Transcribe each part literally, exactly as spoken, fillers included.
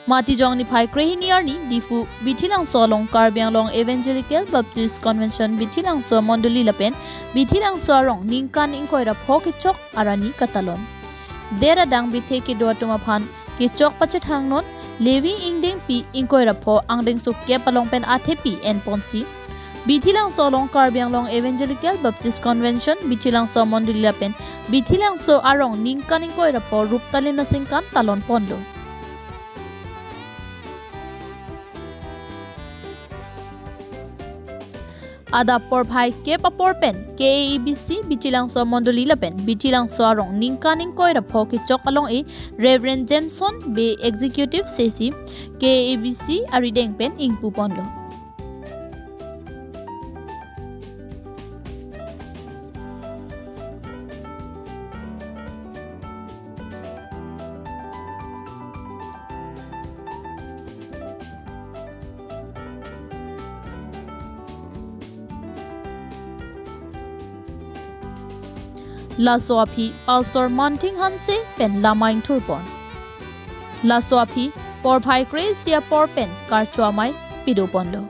Matijong niphai krehini arni Diphu Bithilangso along Karbi Anglong Evangelical Baptist Convention Bithilangso Mondoli lapen Bithilangso arong ningkan ingkoi ra pho kechok arani katalon. Der adang bithe kedo atum aphan kechok pachethangnon Levi ingdengpi ingkoi ra pho angdengso kep along pen athepi enponsi Bithilangso along Karbi Anglong Evangelical Baptist Convention Bithilangso Mondoli lapen Bithilangso arong ningkan ingkoi ra pho Ruptalin aningkan talon ponlo. Adap porphai kep apor pen K A E B C Bithilangso Mondoli lapen Bithilangso arong ningkan ingkoi ra pho kechok along e Reverend Jameson Bey Executive Secretary K A E B C arideng pen ingpu ponlo. Laso aphi Pastor Manthing Hanse pen lamai ingthurpon. Laso aphi porphai kre-isi apor pen karcho amei pidoponlo.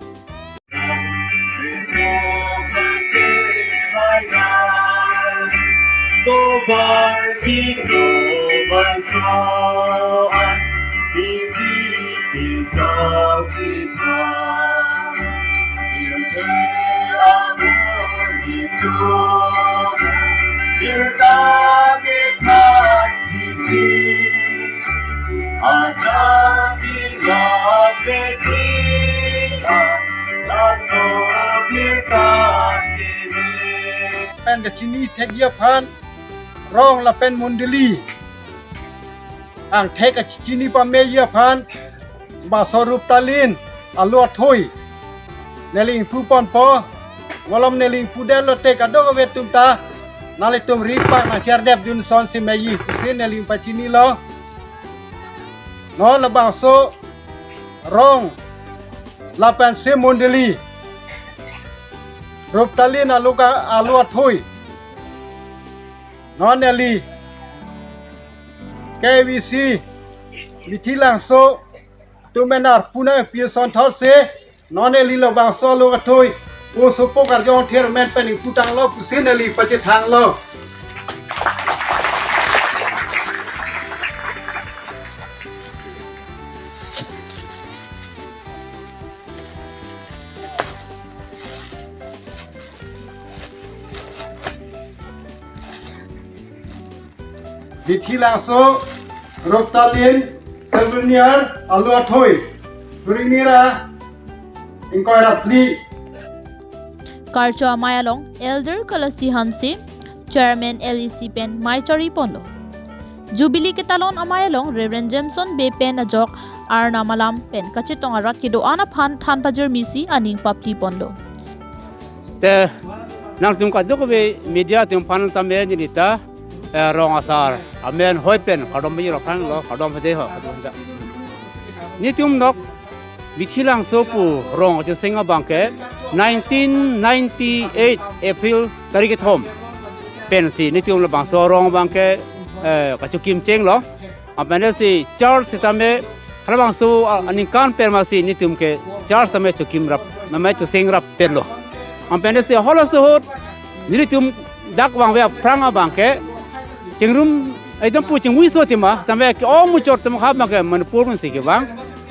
Pen kachini thekji aphan rong lapen mondoli angthek kachini pameji aphan Pastor Ruptalin alo athoi neli ingpuponpo. Malom neli ingpudetlo te kadokave atum ta nanglitum ripak nangcherdep dun sonsi meji pusi neli ingpachinilo. Non labangso rong lapensi mondoli Ruptalin alo ka alo athoi non neli K A E B C Bithilangso atum pen arpu nangpi ason thotsi non neli labangso alo athoi osopo karjong thirmen pen ingputanglo pusi neli pachethanglo. Bithilangso Ruptalin Souvenir alo athoi suri nira ingkoi ra phli. Karcho amei along Elder Kalasi Hanse, Chairman L E C pen mei chariponlo. Jubilee ketalon amei along Reverend Jameson Bey pen ajok arnam alam pen kachetong arat kedo-an aphan than pajirmisi aning paptiponlo. Te nangtum kadokave media atum aphan tame neli ta, eh, rong asar amen hoi pen kardom pajirlo aphan lo, kardom pade ho, kardom ja. Netum nok Bithilangso pu rong kacheseng abangke nineteen ninety-eight April tarik kethom pensi netum labangso rong abangke, eh, kachokim chenglo. Lapen si church sitame halabangso, ah, aningkan pen masi netum ke church tame chokim rap, mame choseng rap penlo. Lapen si halaso ahut nelitum dak vangve aphrang abangke chingrum, eh, itum pu chingvui so tima, tame ke-ong muchot tame kha abangke Manipur pensi kevang.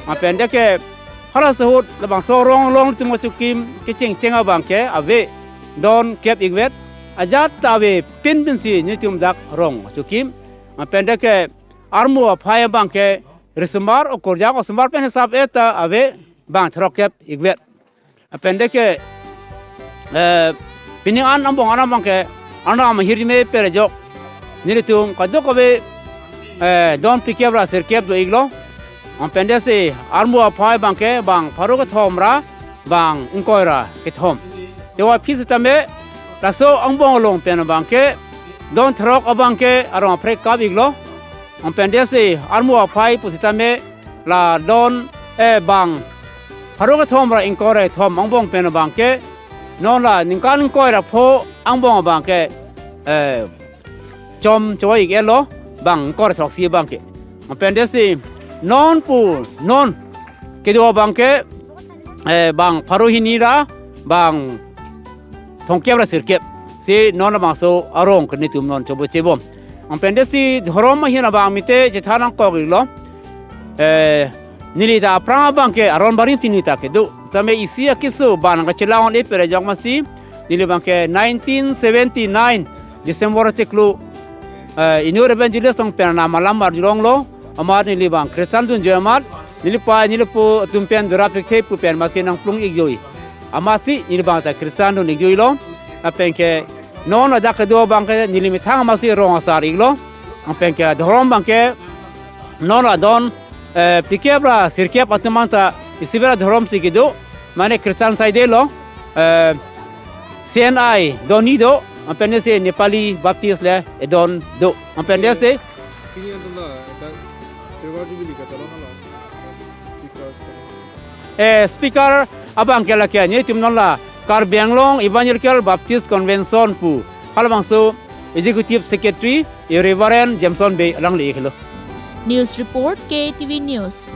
Lapen ke halaso ahut labangso rong along netum kachokim kecheng cheng abangke ave don kep-ikvet, ajat ta ave pin pensi netum dak rong kachokim. Lapen ke armu aphai abangke risomar okorjang osomar pen hisap eta ave bang throk kep-ikvet. Lapen ke, eh, pining an angbong an abangke arnam ahirjume per ajok nelitum kadokave, eh, don phlikep ra sirkep do-iklo. Lapen si armu aphai abangke bang pharo kethom ra bang ingkoi ra kethom. Tewa aphi sitame laso angbong along pen abangke don throk abangke arong aphrek kap-iklo. Lapen si armu aphai pusitame la don, eh, bang pharo kethom ra ingkoi ra kethom angbong pen abangke non la ningkan ingkoi ra pho angbong abangke, eh, chom choi-ik-etlo bang ingkoi ra throksi abangke. Lapen si non pu non kedo abangke, eh, bang pharo hini ra bang thomkep ra sirkep si non labangso arong ke netum non chobo chebom. Anpende si dhorom ahin abang mite chethan nangkok-iklo. Eh, neli ta aphrang abangke aron barim tini ta kedo. Same isi akeso ban kachelang-un-e pere jok masi neli abangke nineteen seventy-nine December chiklo, eh, inut evangelist along pen anam alam arjulonglo. Amat neli abang Christian dunjoi amat neli pa neli po atum pen dora pekhe pu pen masi nangplung-ikjoi. Amatsi neli abang ta Christian dun-ikjoilo. Lapen ke non ladak kedo abangke neli methang masi rong asar-iklo. Lapen ke dhorom abangke non adon, eh, phlikep ra sirkep atum anta isiber adhorom si kedo, mane Christian saidelo, eh, C N I doni do, anpende si Nepali Baptist le edon do, anpende si Pini antum la, eta Silver Jubilee kachelong lo. Speakers. Eh, speaker abangke lake netum non la Karbi Anglong Evangelical Baptist Convention pu halabangso Executive Secretary, eh, Reverend Jameson Bey alangli-iklo. News report, K T V News.